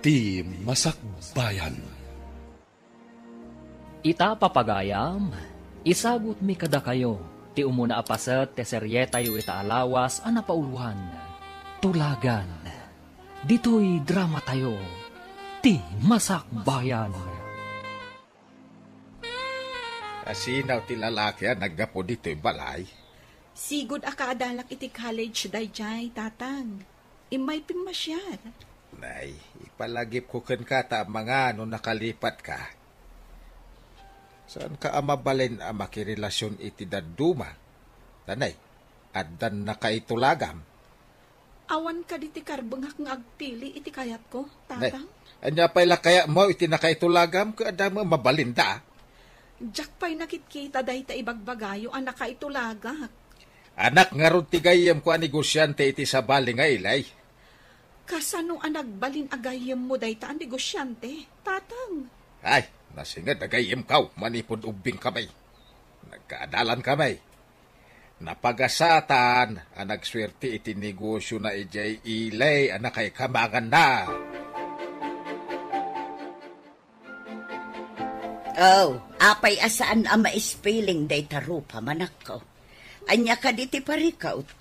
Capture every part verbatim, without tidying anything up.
Ti Masakbayan. Ita, papagayam, isagutmi kadakayo ti umuna a paset ti serietayo ita a lawas a napauloan, Tulagan. Ditoy dramatayo, Ti Masakbayan. Asinaw ti lalaki a naggapu ditoy balay? Sigud a kaadalak iti college daydiay, Tatang. Immay pimmasiar. Nay, ipalagipko kenka ta amangan no nakalipatka. Saanka a mabalin a makirelasion iti dadduma? Ta nay, addan nakaitulagam. Awan kadi ti karbengak nga agpili iti kayatko, Nay, Tatang? Ania pay la kayatmo iti nakaitulagam ket adda met mabalinda? Diak pay nakitkita dayta ibagbagayo a nakaitulagak. Anak ngarud ti gayyemko a negosiante iti sabali nga ilay. Kasano a nagbalin a gayyemmo dayta a negosiante, Tatang? Ay, nasinged a gayyemko manipud ubbingkami. Nagkaadalankami. Napagasatan a nagsuerte iti negosiona idiay ilay a nakaikamanganna. Oh, apay a saan a maispiling dayta rupam, anakko? Ania kadi ti parikut?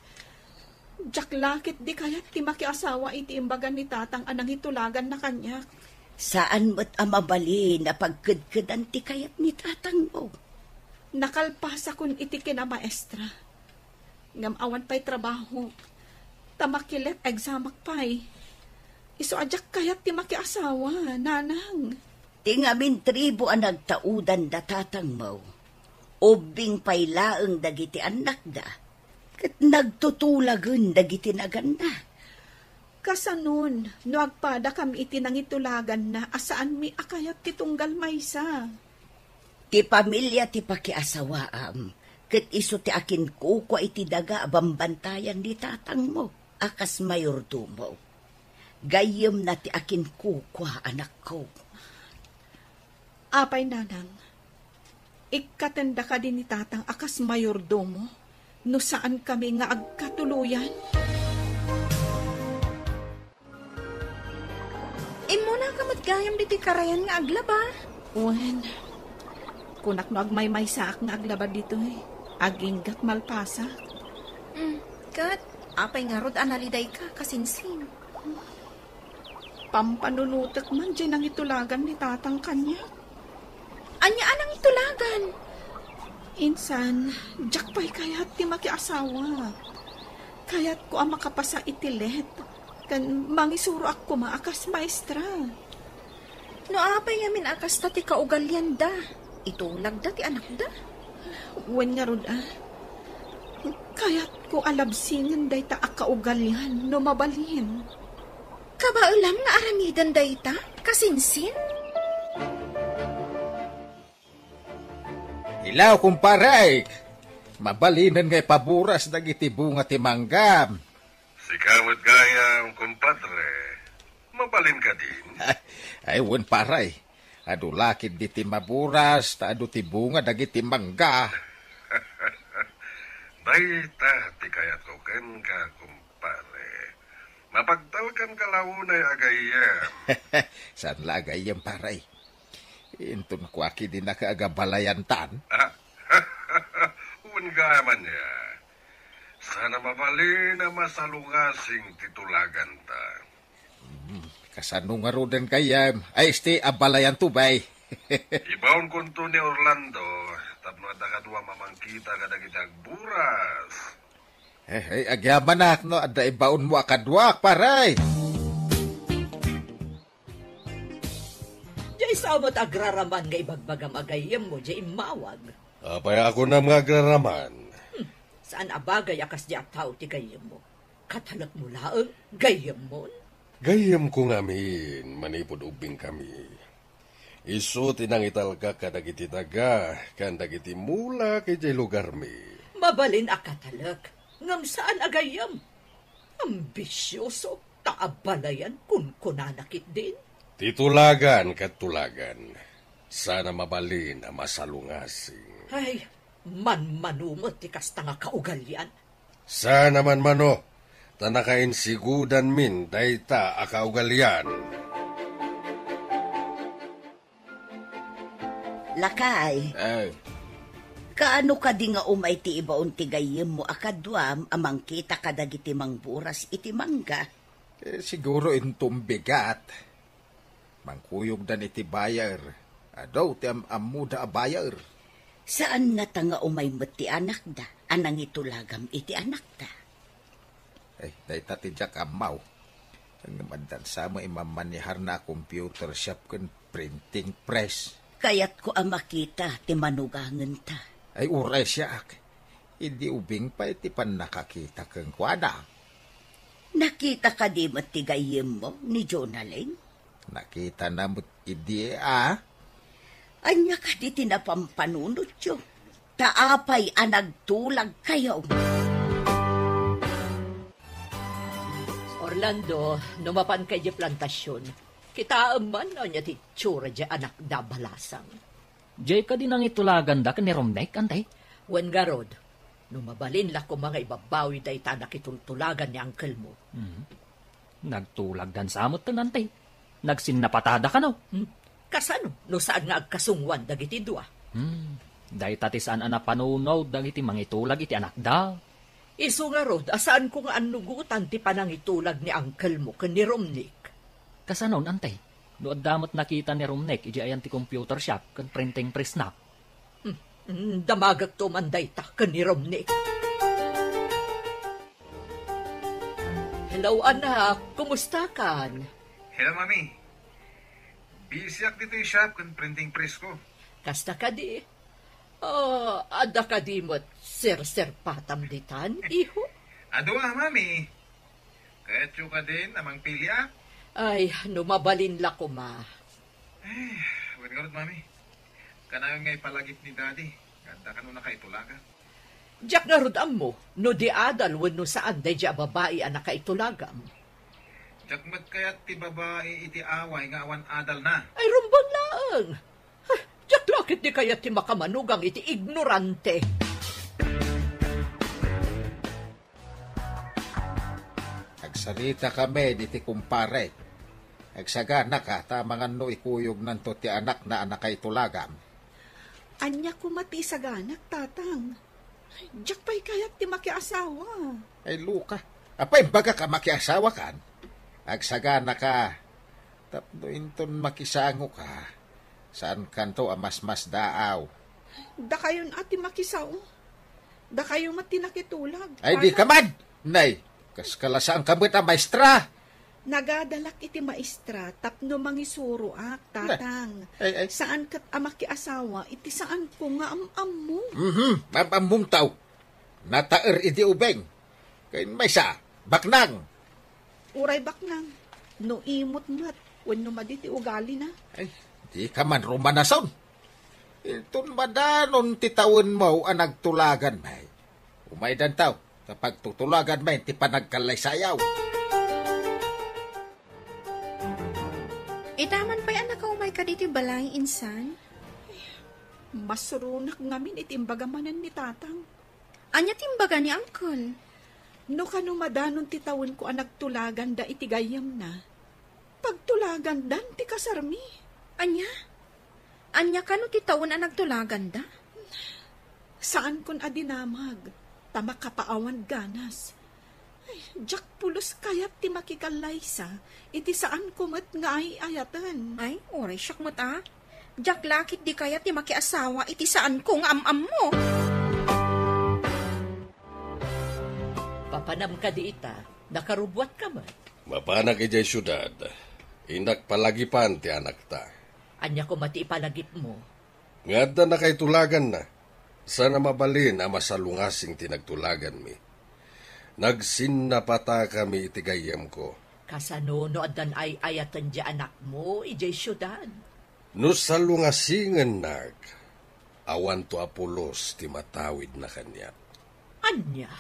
Diak la ketdi kayat ti makiasawa iti imbaga ni Tatang a nangitulaganna kaniak. Saan met a mabalin a pagkedkedan ti kayat ni Tatangmo. Nakalpasakon iti kinamaestra. Ngem awan pay trabahok. Ta makilet examak pay. Isu a diak kayat ti makiasawa, Nanang. Ti ngamin tribu a nagtaudan da tatangmo, ubbing pay laeng dagiti annakda, ket nagtutulagen dagiti naganna. Kasanon, no agpadakam iti nangitulaganna a saanmi a kayat ti tunggal maysa? Ti pamilia ti pakiasawaam, ket isu ti akinkukua iti daga a bambantayan ni tatangmo a kas mayordomo. Gayyemna ti akinkukua, anakko. Apay, Nanang, ikkatendak kadi ni Tatang a kas mayordomo no saankami nga agkatuloyan? Immunaka met gayam ditoy karayan nga aglaba. Wen, kunak no agmaymaysaak nga aglaba ditoy, aginggat malpasak. Mm, ket apay ngarud a nalidayka, kasinsin? Pampanunotek man diay nangitulagan ni Tatang kaniak. Ania a nangitulagan? Insan, diak pay kayat ti makiasawa. Kayatko a makapasa iti let, ken mangisuroak koma a kas maestra. No apay ngamin a kasta ti kaugalianda, itulagda ti anakda? Wen ngarud a, kayatko a labsingen dayta a kaugalian no mabalin. Kabaelam nga aramiden dayta, kasinsin? Hello, kumparek! Mabalinen nga ipaburas dagiti bunga ti manggam. Sika met gayam, kumpadre. Mabalin kadin? Ay, wen, pare. Adu la ketdi ti maburas, ta adu ti bunga dagiti mangga. Dayta ti kayatko kenka, kumpare. Mapagtalkanka la unay a gayyem. Saan la a gayyem, pare? Inton kua ketdi naka agabalayantan. Wen gayam ania. Saan a mabalin a masalungasing ti tulaganta. Hmm, kasano ngaruden gayyem? Ay, isti, abalayanto, bay. Ibaonkonto ni Orlando, tapno adda kadua mamangkita kadagiti agburas. Eh, eh, agyamanak no adda ibaonmo a kaduak, pare. Diay sa met agraraman nga ibagbagam a gayyemmo diay immawag. Apay a kunam nga agraraman? Hmm, saan a bagay a kasdi a tao ti gayyemmo. Katalekmo laeng, gayyemmon? Gayyemko ngamin manipud ubbingkami. Isu ti nangitalkak kadagiti daga ken dagiti mulak idiay lugarmi. Mabalin a katalek, ngem saan a gayyem. Ambisioso, ta abalayan, kunkunana ketdin. Ti tulagan ket tulagan, saan a mabalin a masalungasing. Ay, manmano met ti kasta nga kaugalian. Saan a manmano, ta nakainsigodanmin dayta a kaugalian. Lakay, Eh, kaano kadi nga umay ti ibaon ti gayyemmo a kaduam a mangkita kadagiti mangburas iti mangga? Eh, siguro inton bigat. Mangkuyogdan iti buyer. Adu ti am-ammoda a buyer. Saan ngata nga umay met ti anakda a nangitulagam iti anakda? Ay, dayta ti diak ammo. Ngem addan sa met imammaneharna a computer shop ken printing press. Kayatko a makita ti manugangenta. Ay, uray siak. Idi ubing pay ti pannakakita kenkuana. Nakita kadi met ti gayyemmo ni Jonalyn? Nakitana met idi a. Ania kadi ti napampanunotyo? Ta apay a nagtulagkayo? Orlando, no mapanka idiay plantasion, kitaem man no ania ti itsura diay anakda a balasang. Diay kadi nangitulaganda ken ni Romnek, Ante? Wen ngarud, no mabalin la koma nga ibabawi dayta a nakitultulagan ni uncle-mo. Mhm. Nagtulagdan sa metten, Ante. Nagsinnapatada kano? Hmm. Kasano no saan nga agkasungoan dagiti dua? Hmm. Dayta ti saan a napanunot dagiti mangitulag iti anakda. Isu ngarud a saanko nga annugotan ti panangitulag ni uncle-mo ken ni Romnek. Kasanon, Ante? No adda met nakita ni Romnek idiay ayan ti computer shop ken printing press-na? Hmm, hmm, damagekto man dayta ken ni Romnek. Hello, anak. Kumustakan? Hello, Mami. Busyak ditoy shop ken printing press-ko. Kasta kadi? Ah, adda kadi met serserpatam ditan, iho? Adu a, Mami. Kayatyo kadin a mangpiliak? Ay, no mabalin la koma. Eh, wen ngarud, Mami. Kanayon nga ipalagip ni Daddy nga adda kano nakaitulagan. Diak ngarud ammo no di adal wenno saan daydiay a babai a nakaitulagam. Diak met kayat ti babai iti away nga awan adalna. Ay, rumbeng laeng. Ay, diak la ketdi kayat ti makamanugang iti ignorante. Agsaritakami diti kumpare. Agsaganaka ta amangan no ikuyognanto ti anakna a nakaitulagam. Ania koma ti isaganak, Tatang? Diak pay kayat ti makiasawa. Ay, Luka. Apay, imbagak a makiasawakan? Agsaganaka. Tapno inton makisangoka, saankanto a masmasdaaw. Dakayon a ti makisao. Dakayo met ti nakitulag. Ay, di ka man! Nay, kas kalasaanka met a maestra. Nagadalak iti maestra tapno mangisuroak, Tatang. Ay, ay. Saan ket a makiasawa iti saanko nga am-ammo. Mhm, am-ammom tao. Nataer idi ubing. Ken maysa, baknang. Uray baknang, no imot met wenno madi ti ugalina. Ay, di ka man rumanason. Inton madanon ti tawenmo a nagtulagan, may. Umaydan taw, ta pagtutulagan may ti panagkallaysayaw. Ita man pay a nakaumay ka diti balay, insan? Masuronak ngamin iti imbaga manen ni Tatang. Ania ti imbaga ni Uncle? No kano madanon ti tawenko a nagtulaganda iti gayyemna, pagtulagandan ti kasarmi. Ania? Ania kano ti tawen a nagtulaganda? Saankon a dinamag, ta makapaawan ganas. Ay, diak pulos kayat ti makikallaysa iti saanko met nga ay-ayaten. Ay, uray siak met a. Diak la ketdi kayat ti makiasawa iti saanko nga am-ammo. Papanam kadi ita, nakarubuatka met? Mapanak idiay siudad. Innak palagipan ti anakta. Ania koma ti ipalagipmo? Nga adda nakaitulaganna. Saan a mabalin a masalungasing ti nagtulaganmi. Nagsinnapatakami iti gayyemko. Kasano no addan ay-ayaten ti anakmo idiay siudad? No salungasingennak, awanto a pulos ti matawidna kaniak. Ania?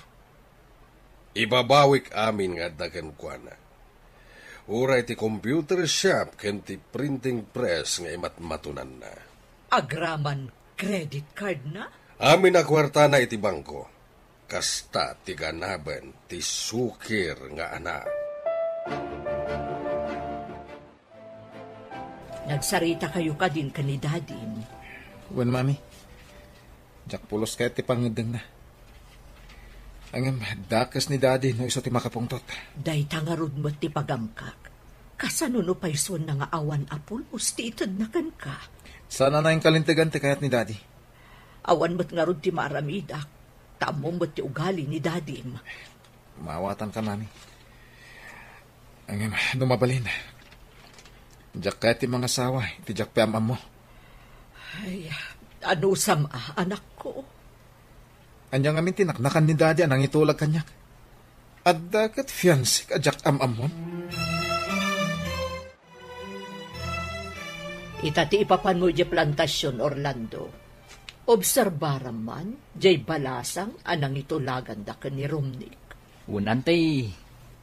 Ibabawik amin nga adda kenkuana. Uray ti computer shop ken ti printing press nga imatmatonanna. Agraman credit card na? Amin a kuartana iti bangko. Kasta ti ganaben ti sukir nga anak. Nagsaritakayo kadin ken ni Dadim. Wen, Mami. Diak pulos kayat ti pangngeddengna. Ngem, dakes ni Daddy no isu ti makapungtot. Dayta ngarud met ti pagamkak. Kasano no paysuenna nga awan a pulos ti itedna kenka? Saan a nainkalintegan ti kayat ni Daddy. Awan met ngarud ti maaramidak. Ta ammom met ti ugali ni Dadim. Maawatanka, Mami. Ngem, no mabalin, diak kayat ti mangasawa iti diak pay am-ammo. Ay, anusam a, anakko? Ania ngamin ti naknakan ni Daddy a nangitulag kaniak? Adda ket fiancék a diak am-ammon? Ita ti ipapanmo idiay plantasion, Orlando. Obserbaram man, diay balasang a nangitulaganda ken ni Romnick. Wen, Ante,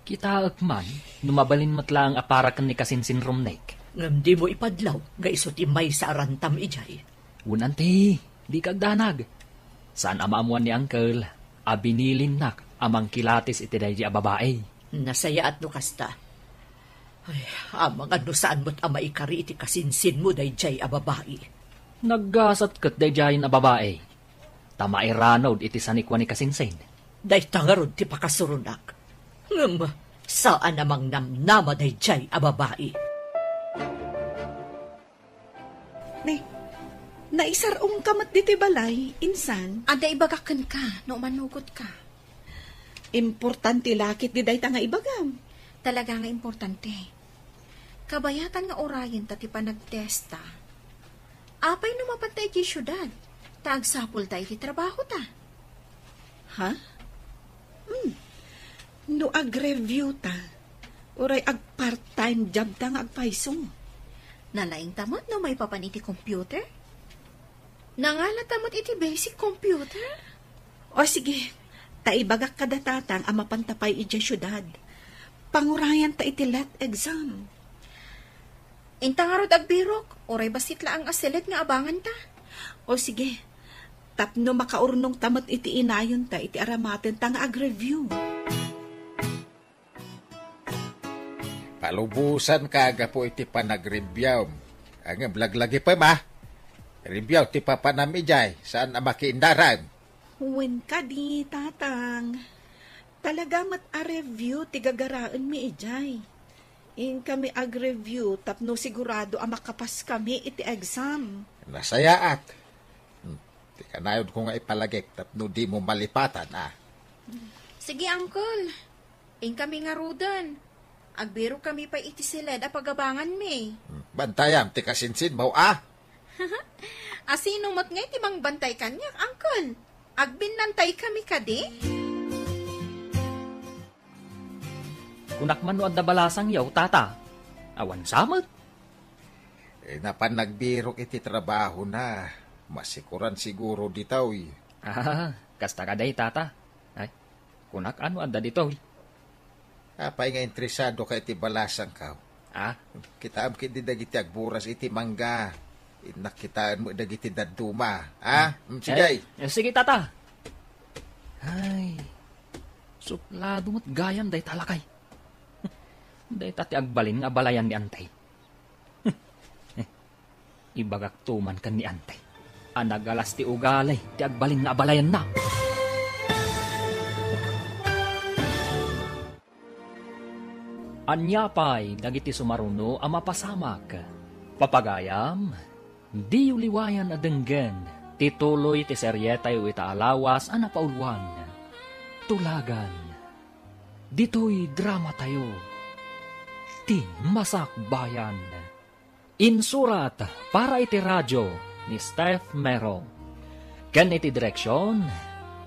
kitaek man no mabalin met laeng a para ken ni kasinsin Romnick. Ngem dimo ipadlaw nga isu ti maysa a rantam idiay. Wen, Ante, dika agdanag. Saan a maammoan ni Uncle a binilinnak a mangkilatis iti daydiay a babai. Nasayaat no kasta. Ay, amangan no saan met a maikari iti kasinsinmo daydiay a babai. Naggasat ket daydiayen a babai. Ta mairanod iti sanikua ni kasinsin. Dayta ngarud ti pakasuronak. Ngem, saan a mangnamnama daydiay a babai. Ne, naisar-ongka met ditoy balay, insan? Adda ibagak kenka, no umanugotka. Importante la ketdi dayta nga ibagam. Talaga nga importante. Kabayatan nga urayenta ti panagtesta. Apay no mapanta iti siudad, ta agsapulta iti trabahota. Ha? Hmm. No ag-review ta, uray ag-part-time job ta nga agpayso. Nalaingta met no maipapan iti computer? Nangalata met iti basic computer? O sige, ta ibagak kada tatang a mapanta pay idiay siudad. Pangurayanta iti let exam. Inta ngarud agbirok, uray bassit laeng a siled nga abanganta. O sige, tapno makaurnongta met iti inayonta iti aramatenta nga ag-review. Palubosanka gapu iti panag-reviewm. Ngem laglagipem, a. Review ti papanam idiay, saan a makiindarang. Wen kadi, Tatang. Talaga met a review ti gagaraenmi idiay. Inkami ag-review tapno sigurado a makapaskami iti exam. Nasayaat. Hmm, ti kanayonko nga ipalagip tapno dimo malipatan, a. Sige, Uncle. Inkami ngaruden. Agbirokami pay iti siled a pagabanganmi. Hmm, bantayam ti kasinsinmo, a. Asino met ngay ti mangbantay kaniak, Uncle? Agbinnantaykami kadi? Kunak man no adda balasangyo, Tata. Awan sa met. Eh, napan nagbirok iti trabahona. Masikoran siguro ditoy. Ah, kasta kadi, Tata. Ay, kunak no adda ditoy. Apay nga interesadoka iti balasangko? Ah? Kitaem ketdi dagiti agburas iti mangga. Innak kitaen met dagiti dadduma. Ah? Mm, sige. Eh, eh, sige, Tata. Ay, suplado met gayam dayta a lakay. Dayta ti agbalin nga abalayan ni Antay. Ibagakto man ken ni Antay a nagalas ti ugali ti agbalin nga abalayanna. Ania pay dagiti sumaruno a mapasamak? Papagayam, diyo liwayan a denggen ti tuloy ti serietayo ita a lawas a napauluan, Tulagan. Ditoy dramatayo, Ti Masakbayan. Insurat para iti radio ni Steph Mero. Ken iti direksion,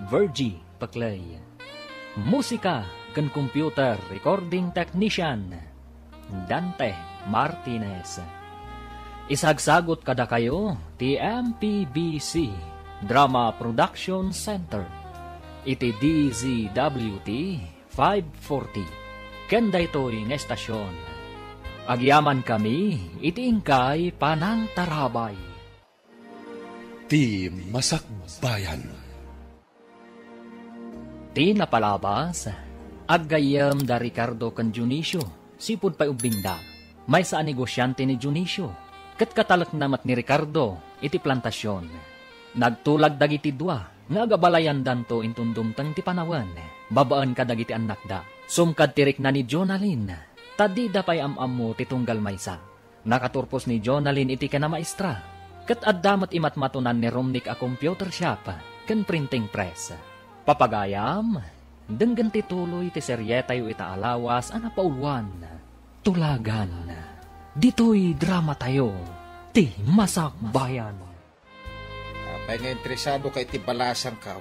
Virgie Paclay. Musika ken computer recording technician, Dante Martinez. Isagsagut kadakayo ti M P B C Drama Production Center iti D Z W T five forty, ken daytoy nga estasion. Agyamankami iti inkay panangtarabay. Ti Masakbayan. Ti napalabas, aggayyem da Ricardo ken Dionisio, sipud pay ubbingda. Maysa a negosiante ni Dionisio, ket katalekna met ni Ricardo iti plantasion. Nagtulag dagiti dua nga agabalayandanto inton dumteng ti panawen, babaen kadagiti annakda. Sumkad ti rikna ni Jonalyn, ta dida pay am-ammo ti tunggal maysa. Nakaturpos ni Jonalyn iti kinamaestra, ket adda met imatmatonan ni Romnick a computer shop ken printing press. Papagayam, denggen ti tuloy ti serietayo ita a lawas a napauluan, Tulagan. Ditoy dramatayo, ti Masakbayan. Apay nga interesado ka iti balasangko?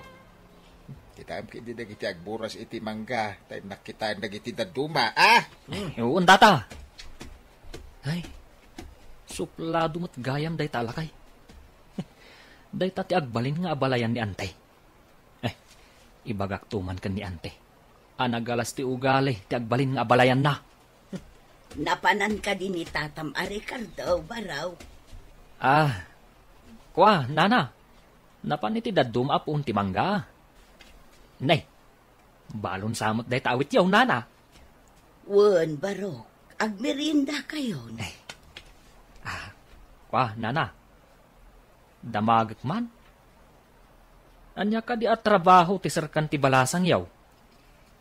Kitaem ketdi dagiti agburas iti mangga, ta innak kitaen dagiti dadduma, ah! Ay, uwan data. Ay, suplado met gayam dayta a lakay. Dayta ti agbalin nga abalayan ni Ante. Eh, ibagakto man ken ni Ante a nagalas ti ugali ti agbalin nga abalayanna. Napanan kadi ni tatam a Ricardo, Barok? Ah, kua, nana. Napan iti dadduma a puon ti mangga. Nay, balon sa met dayta awityo, nana. Wen, Barok, agmeriendakayon. Eh, ah, kua, nana. Damagek man. Ania kadi a trabaho ti serkan ti balasangyo?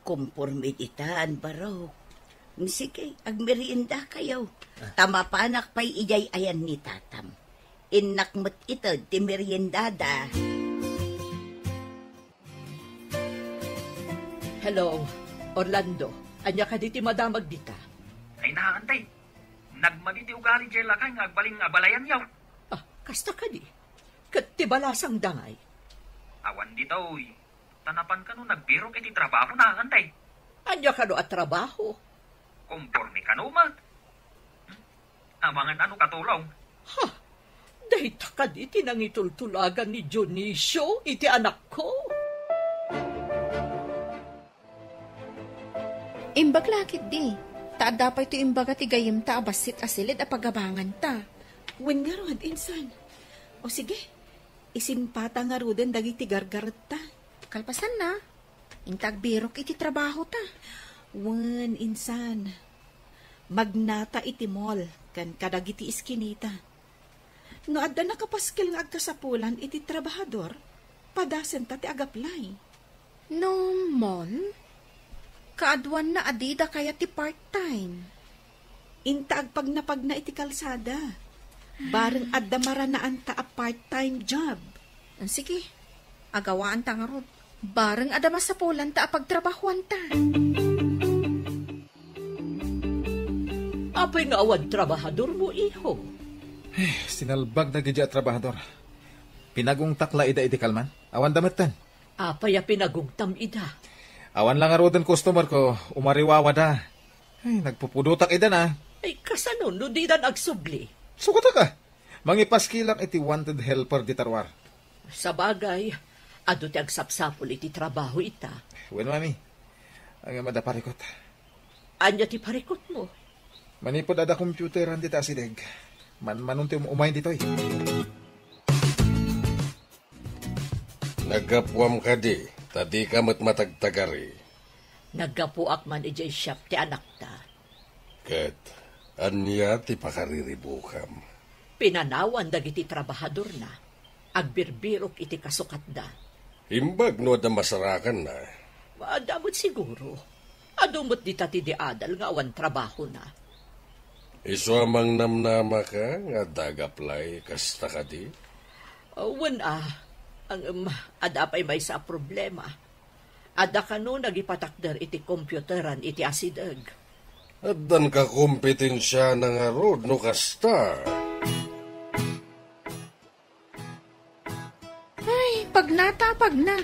Komporme ditan, Barok. Sige, agmeriendakayo. Ta mapanak pay idiay ayan ni tatam. Innak met ited ti meriendada. Hello, Orlando. Ania kadi ti madamag dita? Ay, naan, tay. Nagmadi ti ugali diay lakay nga agbalin nga abalayanyo. Ah, kasta kadi. Ket ti balasangda ngay? Awan ditoy. Ta napan kano nagbirok iti trabahona, Ante. Ania kano a trabaho? Komporme kano met. Amangan ano katulong. Ha? Dayta kadi ti nangitultulagan ni Dionisio iti anakko? Imbag la ketdi, ta adda pay ti imbaga ti gayyemta a bassit a siled a pagabanganta. Wen ngarud, insan. O sige, isimpata ngaruden dagiti gargaretta. Kalpasanna, inta agbirok iti trabahota. Wen, insan. Magnata iti mall ken kadagiti iskinita. No adda nakapaskil nga agkasapulan iti trabahador, padasenta ti agaplay. No mall? Kaaduanna a dida kayat ti part-time. Inta agpagnapagna iti kalsada. Bareng adda maranaanta a part-time job. Ah, sige, agawaanta ngarud. Bareng adda masapulanta a pagtrabahoanta. Apay nga awan trabahadormo, iho? Eh, sinalbag dagiti a trabahador. Pinagungtak la ida iti kalman. Awan da metten. Apay a pinagungtam ida? Awan la ngaruden customer ko, umariwawada. Ay, nagpupudotak ida na. Ay, kasano no didan agsubli? Sukatak a. Mangipaskilak iti wanted helper di taruar. Sabagay, adu ti agsapsapul iti trabaho ita. Wen, mami. Ang amada parikot. Anya ti parikot mo? Manipod ada computeran dita asideg. Man, manunti um-, umay ditoy. Naggapuam kadi, ta dika met matagtagari. Naggapuak man idiay shop ti anakta. Ket ania ti pakariribukam? Pinanawan dagiti trabahadorna. Agbirbirok iti kasukatda. Imbag no adda masarakanna. Adda met siguro. Adu met dita ti di adal nga awan trabahona. Isu a mangnamnamaka nga adda agaplay kasta kadi? Wen a, ngem adda pay maysa a problema. Adda kano nagipatakder iti computeran iti asideg. Addan kakompetensiana ngarud no kasta. Ay, pagnata, pagna.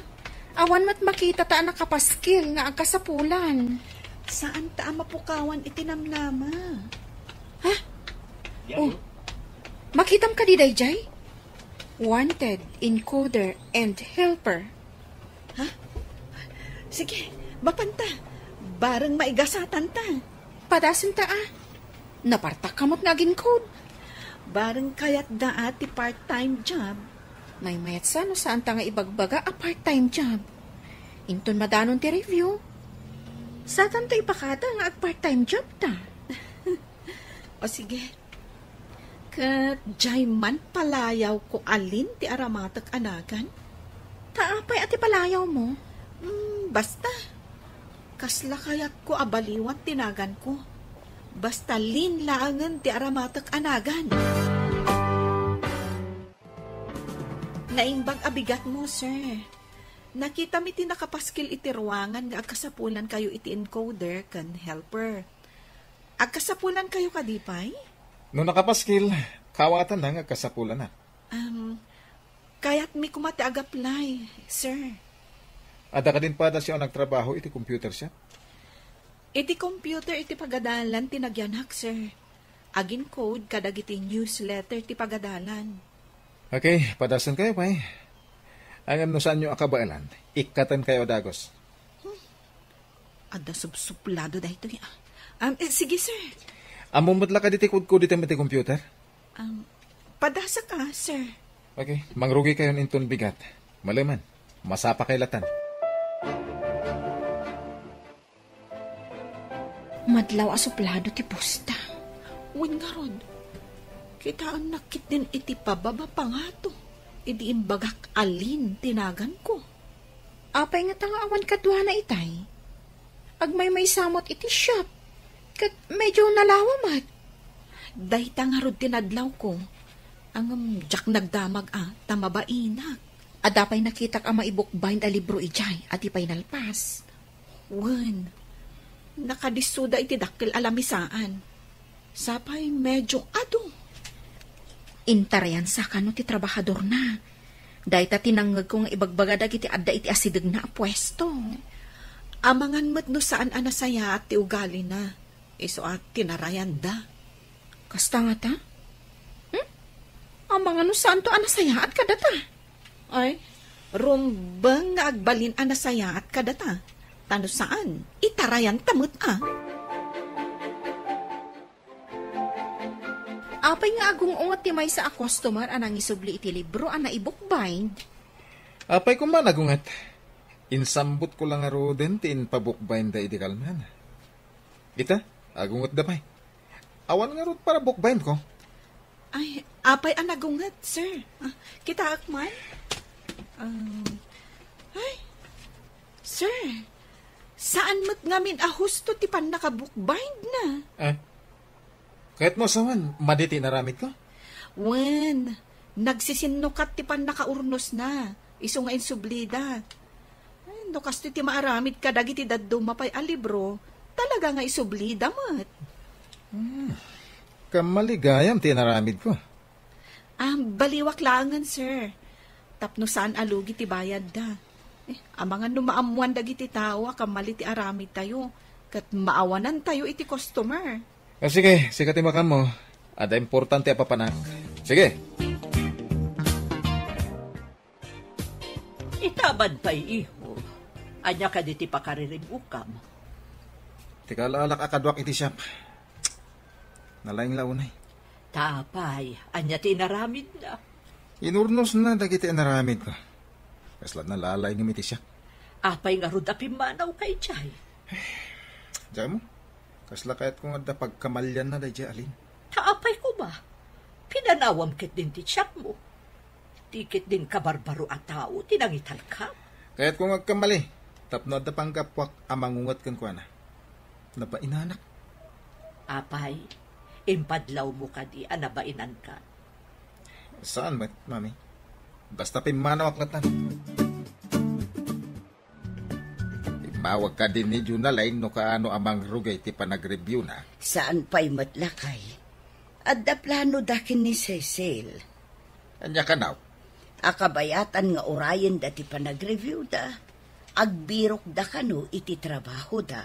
Awan met makitata a nakapaskil nga agkasapulan. Saanta a mapukawan iti namnama. Ha? Oh, makitam kadi daydiay? Wanted, encoder, and helper. Ha? Sige, mapanta. Bareng maigasatanta. Padasenta a. Napartak ka met nga agin-code. Bareng kayatda a ti part-time job. Maymayatsa no saanta nga ibagbaga a part-time job. Inton madanon ti review, satanto ipakada nga ag-part-time job ta. O sige. Ket diay man palayawko a Lynn ti aramatek a nagan? Ta apay a ti palayawmo? Mm, basta. Kasla kayatko a baliwan ti naganko. Basta Lynn laengen ti aramatek a nagan. Naimbag a bigatmo, sir. Nakitam iti nakapaskil iti ruangan nga agkasapulankayo iti encoder ken helper. Agkasapulankayo kadi pay? No nakapaskil, kaawatanna nga agkasapulanna. Um, kayatmi koma ti ag-apply, sir. Adda kadin padas a nagtrabaho iti computer shop? Iti computer iti pagadalan ti nagyanak, sir. Agin-code kadagiti newsletter ti pagadalan. Okay, padasenkayo pay. Ngem no saanyo a kabaelan, ikkatenkayo a dagus. Adda subsuplado daytoy, ah. Um, eh, sige, sir. Ammom met la kadi ti kodkoditem iti computer? Um, padasak, ah, sir. Okay, mangrugikayon inton bigat. Malemen, masapakay latan. Madlaw a suplado ti posta. Wen ngarud, kitaennak ketdin iti pababa pangato idi imbagak a Lynn ti naganko. Apay ngata nga awan kaduana itay? Agmaymaysa met iti shop, ket medio nalawa met. Dayta ngarud ti nadlawko. Ngem diak nagdamag a ta mabainak. Adda pay nakitak a maibukbayn a libro idiay a di pay nalpas. Wen, nakadissoda iti dakkel a lamisaan. Sapay medio adu. Intarayansa kano ti trabahadorna. Dayta ti nangngegko nga ibagbaga dagiti adda iti asidegna a puesto. Amangan met no saan a nasayaat ti ugalina. Isu a tinarayanda. Kasta ngata? Hmm? Amangan no saanto a nasayaat kadata? Ay, rumbeng nga agbalin a nasayaat kadata. Ta no saan, itarayanta met a. Apay nga agung-unget ti maysa a customer a nangisubli iti libro a naibukbind? Apay koma nagunget? Insambotko la ngaruden ti impabukbindda idi kalman. Ita, agungetda pay. Awan ngarud para bukbindko. Ay, apay a nagunget, sir? Ah, kitaek man? Um, ay, sir, saan met ngamin a husto ti pannakabukbindna? Ah, kayatmo a sawen, madi ti inaramidko? Wen, nagsisinnukat ti pannakaurnosna, isu nga insublida. Ay, no kastoy ti maaramid kadagiti dadduma pay a libro, talaga nga isublida met. Hmm. Kammaligayam ti inaramidko. Ah, baliwak laengen, sir. Tapno saan a lugi ti bayadda. Eh, amangan no maammoan dagiti tao a kammali ti aramidtayo, ket maawanantayo iti customer. Ah, sige, sika ti makanmo. Adda importante a papanak. Sige. Ita aban pay, iho. Ania kadi ti pakaririb-ukam? Ti kaalaalak a kaduak iti siak. Nalaing la unay. Ta apay, ania ti inaramidna? Inurnosna dagiti inaramidko. Kasla nalalaingem iti siak. Apay ngarud a pimmanawka idiay? Diak ammo, kasla kayatko nga adda pagkamalianna daydiay a Lynn. Ta apay koma, pinanawam ketdin ti siakmo. Ti ketdin kabarbaro a tao ti nangitalka. Kayatko nga agkammali, tapno adda panggapuak a mangunget kenkuana. Nabainanak. Apay, impadlawmo kadi a nabainanka? Saan met, Mami. Basta pimmanawak latta. Immawag kadi ni Jonalyn no kaano a mangrugay ti panagreviewna. Saan pay met, lakay. Adda planoda ken ni Cecil. Ania kano? A kabayatan nga urayenda ti panagreviewda, agbirokda kano iti trabahoda.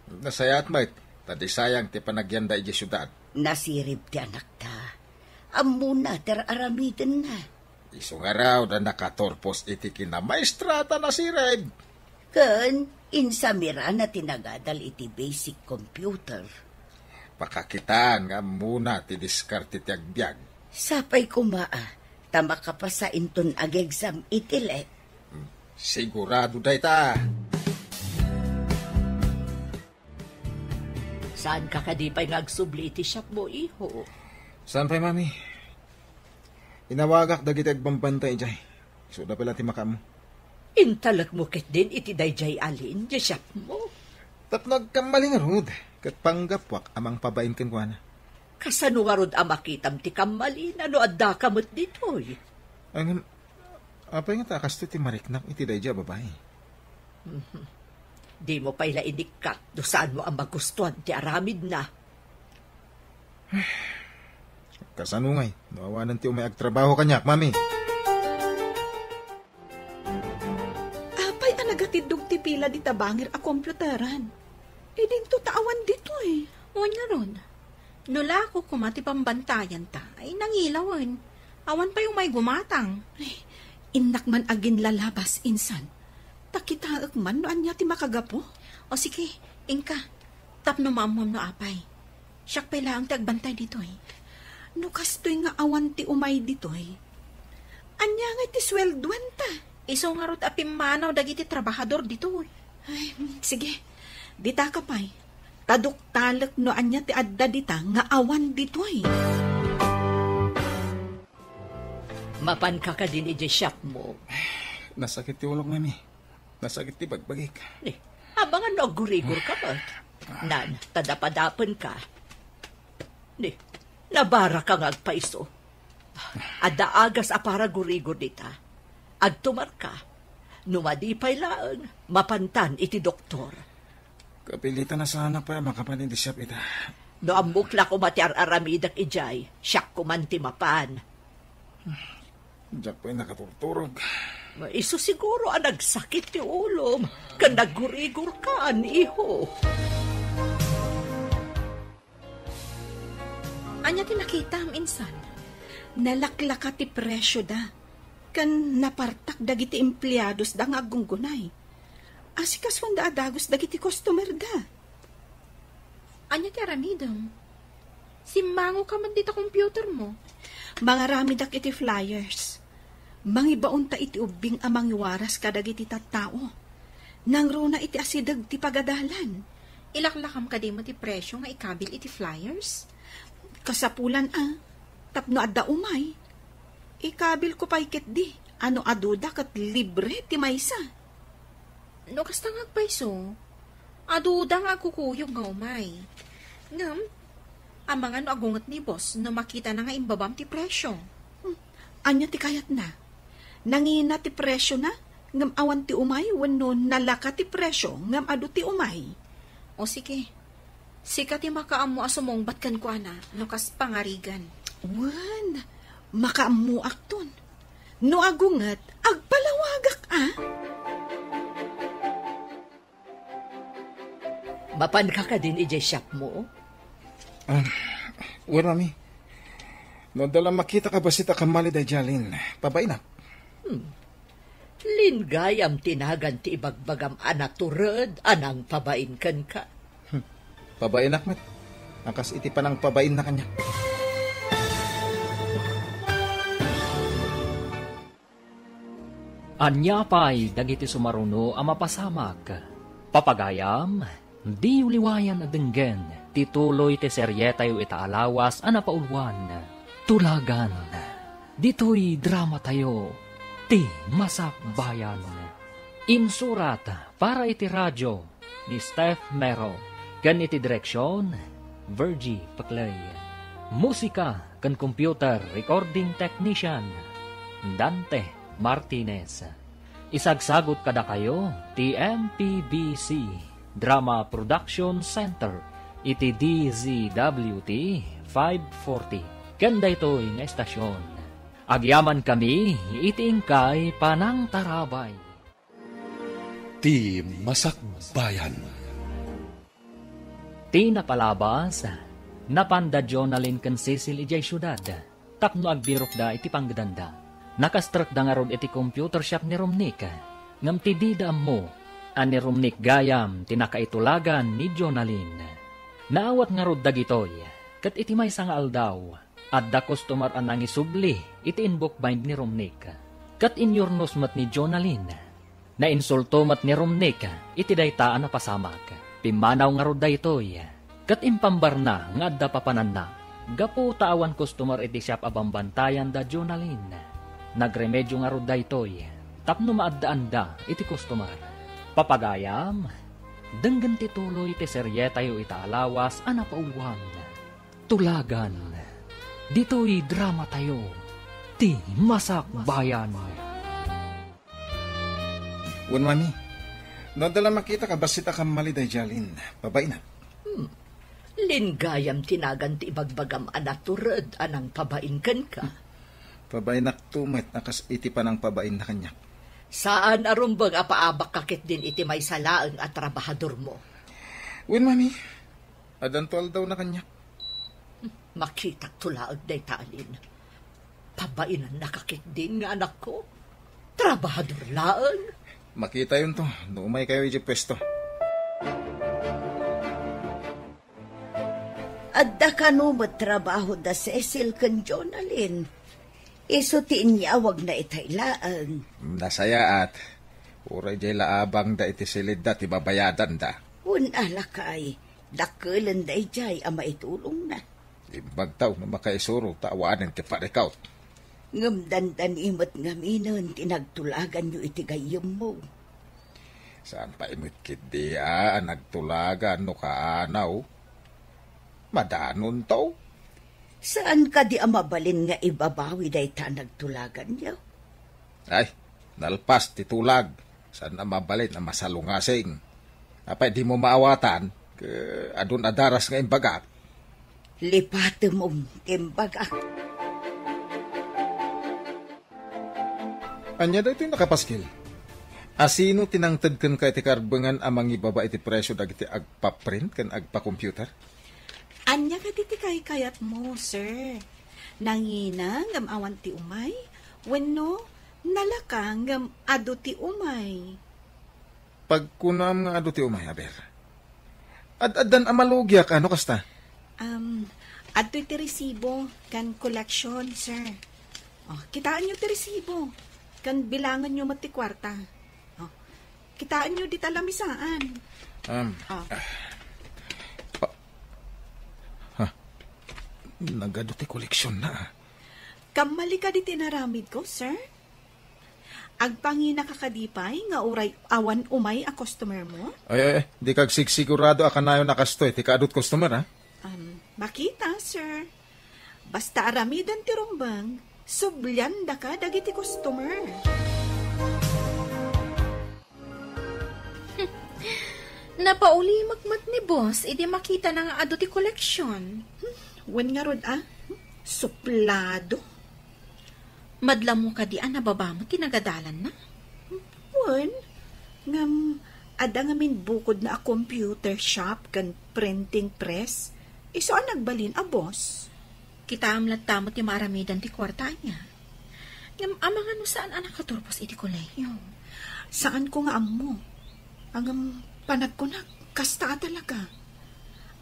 Nasayaat met, ta di sayang ti panagyanda idiay siudad. Nasirib ti anakta. Ammona ti ar-aramidenna. Isu ngarud a nakaturpos iti kinamaestra ta nasirib. Ken insamirana ti nagadal iti basic computer. Pakakitaan nga ammona ti diskarte ti agbiag. Sapay koma a, ta makapasa inton ag-exam iti let. Hmm, sigurado dayta. Saanka kadi pay nga agsubli iti shopmo, iho? Saan pay, Mami? Inawagak dagiti agbambantay idiay. Isuda pay la ti makaammo. Intalekmo ketdin iti daydiay a linya, Shopmo? Tapno agkamali ngarud, ket panggapuak a mangpabain kenkuana. Kasano ngarud a makitam ti kammalina no addaka met ditoy? Ay, ngem, apay nga ta kastoy ti mariknak iti daydiay a babai? Mhm. Dimo pay la inikkat no saanmo a magustuan ti aramidna. Kasano ngay no awanen ti umay agtrabaho kaniak, Mami? Apay a nagatiddog ti pila dita bangir a komputaran? Idinto ta awan ditoy. Wen ngarud, no lako koma ti pambantayanta, ay nangilawen. Awan pay umay gumatang. Ay, innak man aginlalabas, insan. Ta kitaek man no ania ti makagapu. O sige, inka. Tapno maammuam no apay. Siak pay laeng ti agbantay ditoy. No kastoy nga awan ti umay ditoy, ania ngay ti sueldoanta? Isu ngarud a pimmanaw dagiti trabahador ditoy. Ay, sige. Ditaka pay. Ta duktalek no ania ti adda dita nga awan ditoy. Mapanka kadin idiay shopmo? Nasakit ti ulok, Mami. Nasakit ti bagbagik. Ni, amangan no aggurigor ka met. Nan, ta dapadapen ka. Ni, nabara ka nga agpayso. Adda agas a para gurigor dita. Agtumar ka. No madi pay laeng, mapantan iti doktor. Kapilitan a saanak pay a makapan iti shop ita. No ammok la koma ti ar-aramidek idiay, siak koman ti mapan. Diak pay nakaturturog. Isu siguro a nagsakit ti ulom, ken naggurigor ka, iho. Ania ti nakitam, insan? Nalaklaka ti presioda, ken napartak dagiti empleadosda nga aggunggunay. Asikasuanda a dagus dagiti customerda. Ania ti aramidem? Simmango ka met dita computermo. Mangaramidak iti flyers. Mangibaonta iti ubbing a mangiwaras kadagiti tattao. Nangruna iti asideg ti pagadalan. Ilaklakam kadi met ti presio nga ikabil iti flyers? Kasapulan a, tapno adda umay. Ikabilko pay ketdi, a no aduda ket libre ti maysa. No kasta nga agpayso, aduda nga agkukuyog nga umay. Ngem, amangan no agunget ni boss no makitana nga imbabam ti presio. Hmm, ania ti kayatna? Nangina ti presiona, ngem awan ti umay wenno nalaka ti presio, ngem adu ti umay? O sige, sika ti makaammo a sumungbat kenkuana no kas pangarigan. Wen, makaammoakton. No agunget, agpalawagak a. Mapanka kadin idiay shopmo? Ah, wen, Mami. No adda la makita a bassit a kammali daydiay a Lin, pabainak. Hmm. Lin gayam ti nagan ti ibagbagam a natured a nangpabain kenka. Hmm. Pabainak met. A kas iti panangpabainna kaniak. Ania pay dagiti sumaruno a mapasamak? Papagayam, diyo liwayan a denggen ti tuloy ti serietayo ita a lawas a napauluan, Tulagan. Ditoy dramatayo, Ti Masakbayan. Insurat para iti radio ni Steph Mero, ken iti direksion, Virgie Paclay. Musika ken computer recording technician, Dante Martinez. Isagsagut kadakayo ti M P B C Drama Production Center iti D Z W T five forty. Ken daytoy nga estasion, agyamankami iti inkay panangtarabay. Ti Masakbayan. Ti napalabas, napanda Jonalyn ken Cecil idiay siudad tapno agbirokda iti panggedanda. Nakastrekda ngarud iti computer shop ni Romnick, ngem ti dida ammo a ni Romnick gayam ti nakaitulagan ni Jonalyn. Naawat ngarud dagitoy, ket iti maysa nga aldaw, adda customer a nangisubli iti inbookbind ni Romnick. Ket inyurnos met ni Jonalyn. Nainsulto met ni Romnick iti dayta a napasamak. Pimmanaw ngarud daytoy, ket impambarna nga adda papananna. Gapu ta awan customer iti shop a bambantayan da Jonalyn, nagremedio ngarud daytoy tapno maaddaanda iti customer. Papagayam, denggen ti tuloy ti serietayo ita a lawas a napauluan. Tulagan, ditoy dramatayo, ti Masakbayan. Wen, Mami, no adda la makita ka bassit a kammali daydiay Alin, pabainak. Hmm. Linggayam ti nagan ti ibagbagam a natured a nangpabain kenka. Pabainakto met a kas iti panangpabainna kaniak. Saan a rumbeng a paabakka ketdin iti maysa laeng a trabahadormo. Wen, Mami, addanto aldawna kaniak. Makitakto laeng dayta Alin. Pabainannaka ketdin nga anakko. Trabahador laeng. Makitayonto no umaykayo idiay puesto. Adda kano met trabaho da Cecil ken Jonalyn. Isu ti inyawagna itay laeng. Nasayaat. Uray diay la abangda iti silidda ti babayadanda. Wen a, lakay, dakkelenda idiay a maitulongna. Imbagtaw no makaisuro ta awanen ti parikut. Ngem dandani met ngaminen ti nagtulaganyo iti gayyemmo. Saan pay met ketdi a nagtulagan no kaanaw. Madanonto. Saan kadi a mabalin nga ibabawi dayta a nagtulaganyo? Ay, nalpas ti tulag. Saan a mabalin a masalungasing. Apay dimo maawatan, ket adun a daras nga imbagak. Lipatem ti imbagak. Ania daytoy, nakapaskil? Asino ti nangted kenka iti karbengan a mangibaba iti presio dagiti agpaprint ken agpacomputer? Ania kadi ti kaykayatmo, sir? Nangina ngem awan ti umay? Wenno nalaka ngem adu ti umay? Pagkunam nga adu ti umay, aber. Ad-addan a malugiak, ano kasta? Um, adtoy ti resibo ken collection, sir. Oh, kitaenyo ti resibo, ken bilangenyo met ti kuarta. Oh, kitaenyo dita lamisaan. Um, Oh. ah, pa-, ha? Nagadu ti koleksionna, ah. Kammali kadi ti inaramidko, sir? Agpanginaka kadi pay nga uray awan umay a customer mo? Ay, ay, ay, di kagsigsigurado a kanayon a kastoy ti kaadut customer, ha? Um, makita, sir. Basta aramiden ti rumbeng, subliandaka dagiti customer. Napaulimek met ni boss idi makitana nga adu ti koleksion. Hmm, wen ngarud a, suplado. Madla mo kadi a nababa met ti nagadalanna? Wen, ngem adda ngamin bukodna a computer shop ken printing press. Isu a nagbalin a boss. Kitaem latta met ti maaramidan ti kuarta ania. Ngem amangan no saan a nakaturpos iti kolehio? Saanko nga ammo. Ngem panagkunak, kasta a talaga.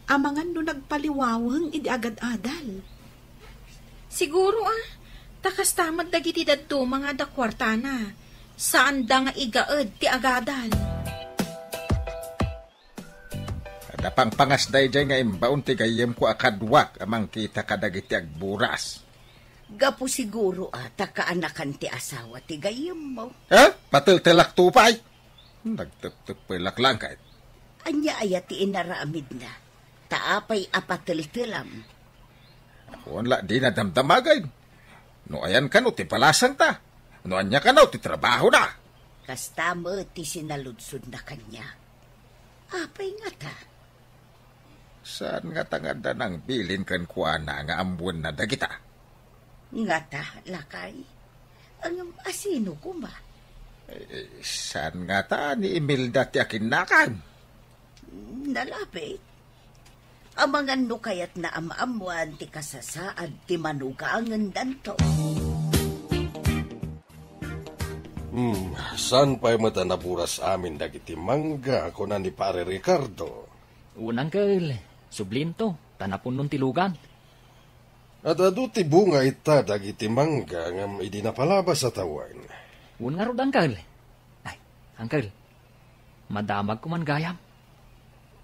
Amangan no nagpaliwaweng idi agad-adal. Siguro a, ta kasta met dagiti dadduma nga adda kuartana. Saanda nga igaed ti agadal. Adda pangpangas daydiay nga imbaon ti gayyemko a kaduak a mangkita kadagiti agburas. Gapu siguro a ta kaanakan ti asawa ti gayyemmo. Ha? Pateltelakto pay? Nagteptep pay laklangkay. Ania aya ti inaramidna? Ta apay a pateltelam? Awan la dina damdamagay. No ayan kano ti balasangta? No ania kano ti trabahona? Kasta met ti sinaludsodna kaniak. Apay ngata? Saan ngata nga adda nangbilin kenkuana nga ammoenna dagita? Ngata, lakay? Ngem asino koma? Eh, saan ngata ni Imelda ti akinnakan? Nalabit. Amangan no kayatna a maammoan ti kasasaad ti manugangendanto. Hmm, saan pay met a naburas amin dagiti mangga, kuna ni Pare Ricardo. Wen, Uncle, sublinto, ta napunnon ti lugan. Ad-adu ti bunga ita dagiti mangga ngem idi napalabas a tawen. Wen ngarud, Uncle. Ay, Uncle, madamagko man gayam.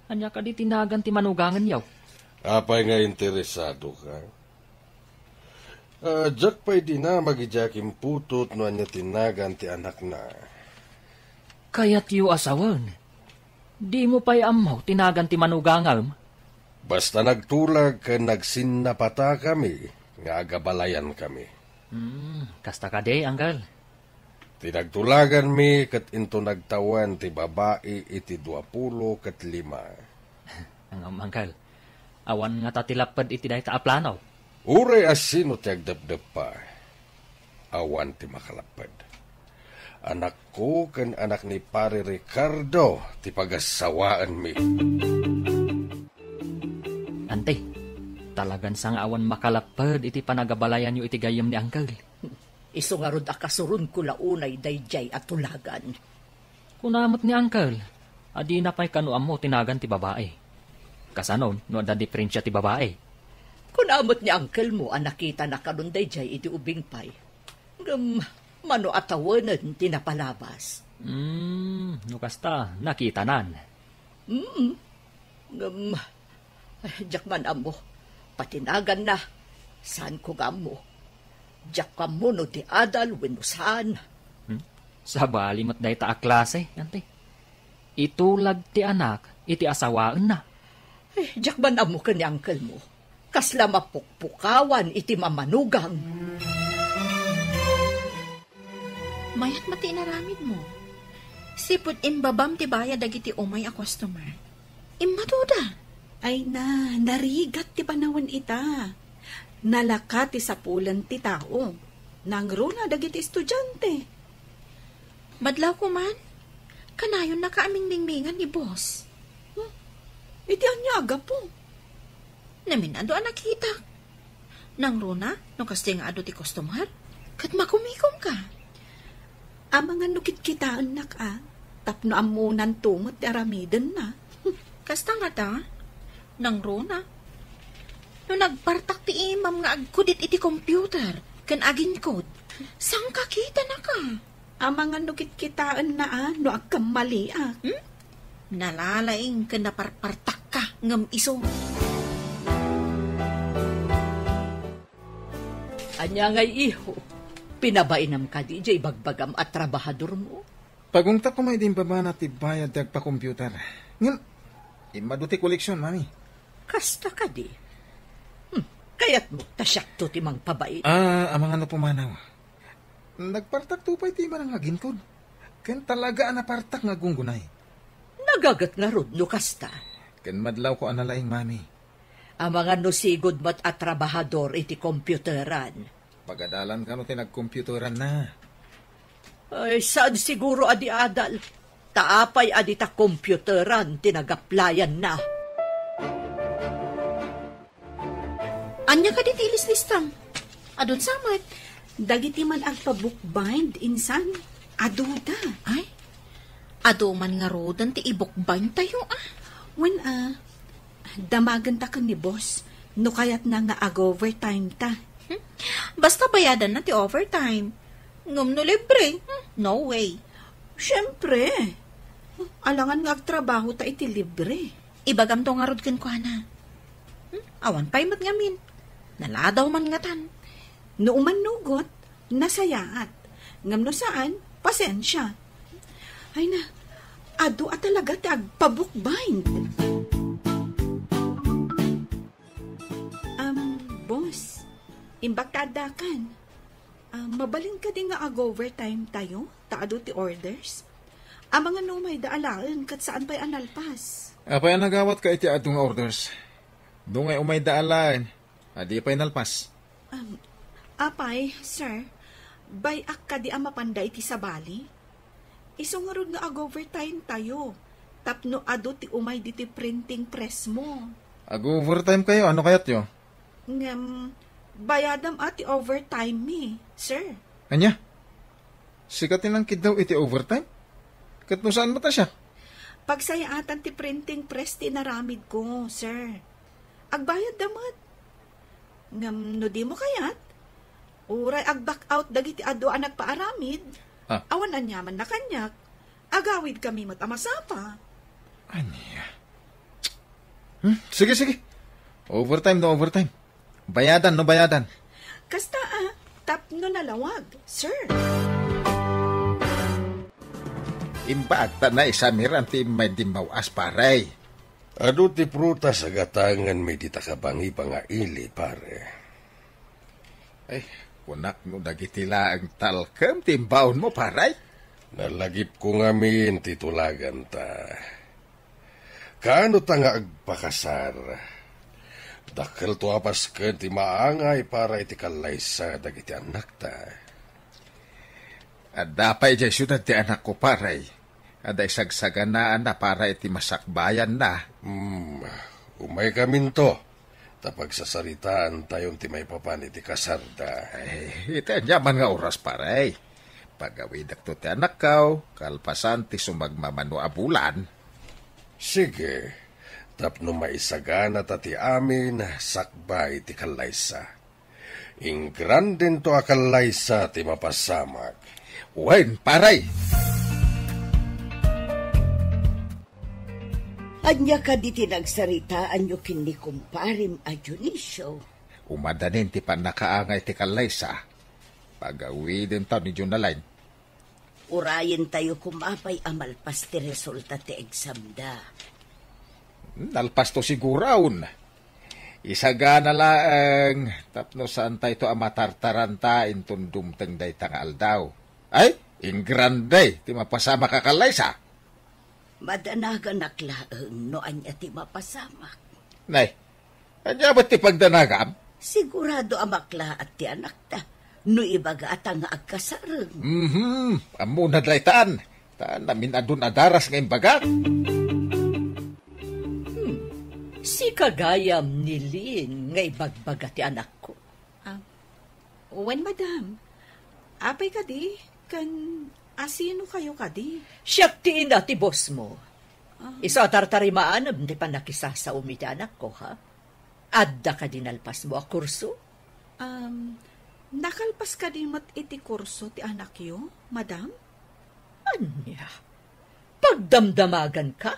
Ania kadi ti nagan ti manugangenyo? Apay nga interesado ka? Ah, diak pay dinamag idiay akin putot no ania ti nagan ti anakna. Kayatyo a sawen, dimo pay ammo ti nagan ti manugangem? Basta nagtulag ken nagsinnapatakami nga agabalayankami. Hmm, kasta kadi, Uncle? Ti nagtulaganmi ket into nagtawen ti babai iti duapulo ket lima. Ngem, Uncle, awan ngata ti lapped iti dayta a plano? Uray a sino ti agdepdeppa, awan ti makalapped. Anakko ken anak ni Pare Ricardo ti pagassawaenmi. Ante, talagan sa nga awan makalapped iti panagabalayanyo iti gayyem ni Uncle. Isu ngarud a kasuronko la unay daydiay a tulagan. Kuna met ni Uncle, a dina pay kano ammo ti nagan ti babai. Kasano no adda diferensia ti babai? Kuna met ni uncle mo a nakitana kanon daydiay iti ubing pay. Ngem mano a tawenen ti napalabas? Hmm, no kasta, nakitanan. Mm. Ngem, ay, diak man ammo. Pati naganna, saanko nga ammo. Diak ammo no di adal wenno saan. Hmm? Sabali met dayta a klase, Ante. Itulag ti anak iti asawaenna. Eh, diak man ammo ken ni uncle mo. Kasla mapukpukawan iti mamanugang. Mayat met ti inaramidmo. Sipud imbabam ti bayad dagiti umay a customer. Immaduda. Ay na, narigat ti panawen ita. Nalaka ti sapulen ti tao. Nangruna dagiti estudiante. Madlawko man, kanayonnaka a mingbingbigan ni boss. Hmm? Iti ania a gapu? Namin-adu a nakitak. Nangruna, no kasta nga adu ti customer, ket makumikom ka. Amangan no kitkitaennak a, tapno ammonanto met ti aramidenna. Kasta ngata, nangruna. No nagpartak ti imam nga agkudit iti computer ken aginkod, sangkakitanaka. Amangan no kitkitaenna a no agkammaliak. Hmm? Nalalaing ken naparpartakka ngem isu. Ania ngay, iho? Pinabainam kadi diay ibagbagam a trabahadormo? Pagungtak koma idi imbabana ti bayad ti agpa-computer. Ngem, immadu ti koleksion, Mami. Kasta kadi? Hmm, kayatmo ta siakto ti mangpabain? Ah, amangan no pumanaw. Nagpartakto pay ti imana nga aginkod. Ken talaga a napartak nga aggunggunay. Nagaget ngarud no kasta. Ken madlawko a nalaing, Mami. Amangan no sigud met a trabahador iti computeran. Pagadalan kano ti nagcomputeranna. Ay, saan siguro a di adal? Ta apay a dita computeran ti nagaplayanna? Ania kadi ti ilislistam? Adun sa met? Dagiti man agpa-bookbind, insan. Aduda. Ay, adu man ngaruden ti i-bookbind tayo, ah. Wen, ah, damagenta ken ni boss no kayatna nga ag-overtime ta. Hmm? Basta bayadanna ti overtime. Ngem no libre, hmm, no way. Siempre. Alangan nga agtrabaho ta iti libre. Ibagamto ngarud kenkuana. Hmm? Awan pay met ngamin. Naladaw man ngatan. No umannugot, nasayaat. Ngem no saan, pasensia. Ay na, adu a talaga ti agpa-bookbind. Um, boss, imbag ta addakan. Ah, mabalin kadi nga ag-overtime tayo, ta adu ti orders? Amangan no umayda alaen, ket saan pay a nalpas. Apay a nagawatka iti adu nga orders? Dungay umayda alaen, a di pay nalpas. Um, apay, sir, bay-ak kadi a mapanda iti sabali? Isu ngarud nga ag-overtime tayo, tapno adu ti umay ditoy printing press mo. Ag-overtime kayo? Ano kayatyo? Ngem, bayadam a ti overtime mi, sir. Ania? Sika ti nangkiddaw iti overtime? Ket no saan met a siak? Pagsayaatan ti printing press ti inaramid ko, sir. Agbayad da met. Ngem no dimo kayat, uray ag-back out dagiti adu a nagpaaramid, ah, awan aniamanna kaniak, agawidkami met a masapa. Ania? Hmm? Sige, sige. Overtime no overtime. Bayadan no bayadan. Kasta, ah, tapno nalawag, sir. Imbaag ta naisamiran ti immay dimmaw-as, pare. Adu ti prutas a gatanganmi dita kabangiba nga ili, pare. Ay, kunak no dagiti laeng talkem ti imbaonmo, pare? Nalagipko ngamin ti tulaganta. Kaano ta nga agpakasar? Dakkelto a pasken ti maangay para iti kallaysa dagiti annakta. Adda pay idiay siudad ti anakko, pare. Adda isagsaganaanna para iti masakbayanna. Hmm, umaykaminto, ta pagsasaritaantayon ti maipapan iti kasarda. Ay, iti aniaman nga oras, pare. Pagawidakto ti anakkaw, kalpasan ti sumagmamano a bulan. Sige, tapno maisagana ta ti amin sakbay ti kallaysa. Ingrandento a kallaysa ti mapasamak. Wen, pare! Ania kadi ti nagsaritaanyo ken ni kumparem a Dionisio? Umadanin ti pannakaangay ti kallaysa. Pagawidentaw ni Jonalyn. Urayentayo koma pay a malpas ti resulta ti examda. Nalpasto siguron. Isagana laeng tapno saantayto a matartaranta inton dumteng dayta nga aldaw. Ay, ingrande ti mapasamak a kallaysa. Madanaganak laeng no ania ti mapasamak. Nay, ania met ti pagdanagam? Sigurado a maklaat ti anakta no ibagaat nga agkasareng. Mhm, ammona daytan. Ta namin-adun a daras nga imbagak. Hmm. Sika gayam ni Lynn nga ibagbaga ti anakko. Ah, wen, madam. Apay kadi? Ken asino kayo kadi? Siak ti ina ti boss mo. Ah. Isu a tartarimaanam ti pannakisasaom iti anakko, ha? Adda kadi nalpasmo a kurso? Um, nakalpas kadi met iti kurso ti anakyo, madam? Ania? Pagdamdamagan ka?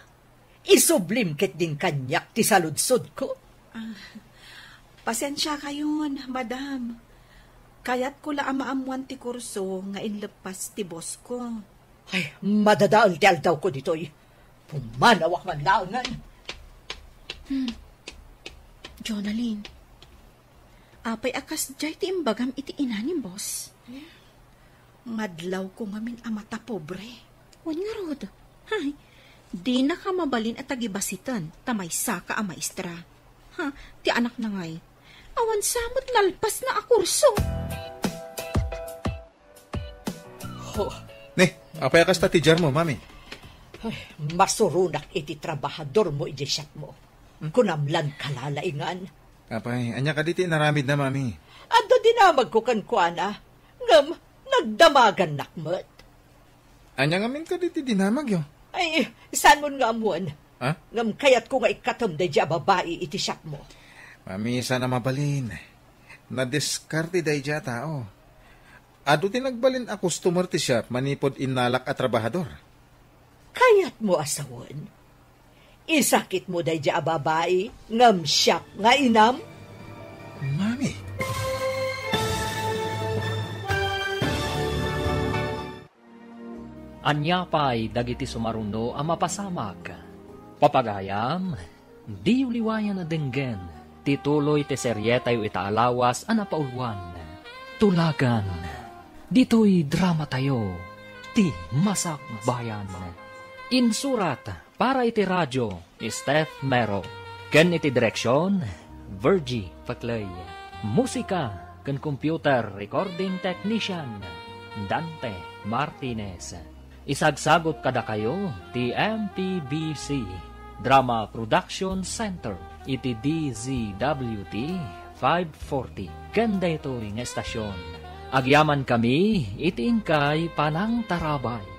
Isublim ketdin kaniak ti saludsodko. Ah, pasensia kayon, madam. Kayatko la a maammoan ti kurso nga inleppas ti boss ko. Ay, madadael ti aldawko ditoy. Pumanawak man laengen. Hmm. Jonalyn, apay a kasdiay ti imbagam iti ina ni boss? Madlawko ngamin a matapobre. Wen ngarud, hay, dinaka mabalin a tagibasiten ta maysaka a maestra. Ha, ti anakna ngay, awan sa met nalpasna a kurso. Ho. Ne, apay a kasta ti diarmo, mami? Ay, masuronak iti trabahadormo idiay shopmo. Hmm? Kunam lan kalalaingan. Apay, ania kadi ti inaramidna, mami? Adda dinamagko kenkuana, ngem nagdamagannak met. Ania ngamin kadi ti dinamagyo? Ay, saanmon nga ammoen. Ha? Ngem kayatko nga ikkatem daydiay a babai iti shopmo. Mami, saan a mabalin. Nadiskarte daydiay a tao. Adu ti nagbalin a customer ti shop manipud innalak a trabahador. Kayatmo a sawen? Isakitmo daydiay a babai ngem siak nga inam? Mami. Ania pay dagiti sumaruno a mapasamak? Papagayam, diyo liwayan a denggen ti tuloy ti serietayo ita a lawas a napauluan, Tulagan. Ditoy dramatayo, ti Masakbayan. Insurat para iti radio, Steph Mero. Ken iti direksion, Virgie Paclay. Musika ken computer recording technician, Dante Martinez. Isagsagut kadakayo ti M P B C Drama Production Center iti D Z W T five forty ken daytoy nga estasion. Agyamankami iti inkay panangtarabay.